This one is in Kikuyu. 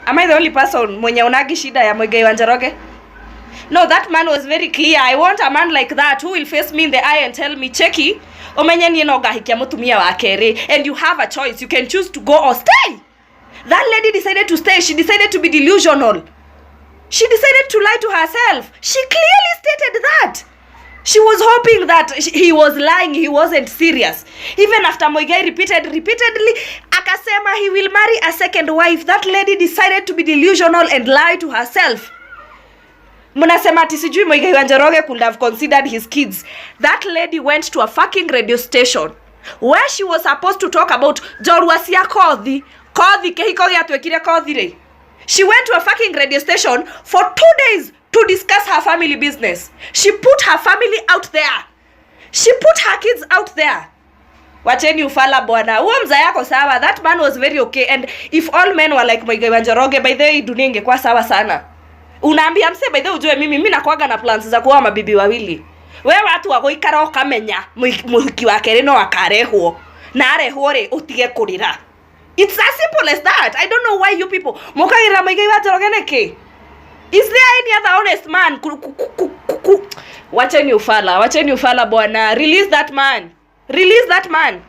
Am I the only person mwenye unagi shida ya Muigai wa Njoroge? No, that man was very clear. I want a man like that who will face me in the eye and tell me, "Cheki, umenye niĩ no ngahikia mũtumia wa kerĩ, and you have a choice. You can choose to go or stay." That lady decided to stay. She decided to be delusional. She decided to lie to herself. She clearly stated that. She was hoping that he was lying, he wasn't serious. Even after Muigai repeated repeatedly, akasema he will marry a second wife, that lady decided to be delusional and lie to herself. Mnasema ati sijui Muigai wa Njoroge could have considered his kids. That lady went to a fucking radio station where she was supposed to talk about njorua cia kothi. Kothi kĩhiko gĩatuĩkire kothi rĩ. She went to a fucking radio station for 2 days to discuss her family business. She put her family out there. She put her kids out there. Wacheni ufala, bwana. Huo mzee yako sawa. That man was very okay, and if all men were like Muigai wa Njoroge, by the way, dunia ingekuwa sawa sana. Unaambia mse, "By the way, ujue mimi nakuaga na plans za kuoa mabibi wawili." We watu wa gũikara ũkamenya mũhiki wa kerĩ no akarehwo na arehwo rĩ ũtige kũrĩra. It's as simple as that. I don't know why you people mũkagĩrĩra Muigai wa Njoroge nĩkĩ. Is there any other honest man? Wacheni ufala, wacheni ufala, bwana. Release that man, release that man.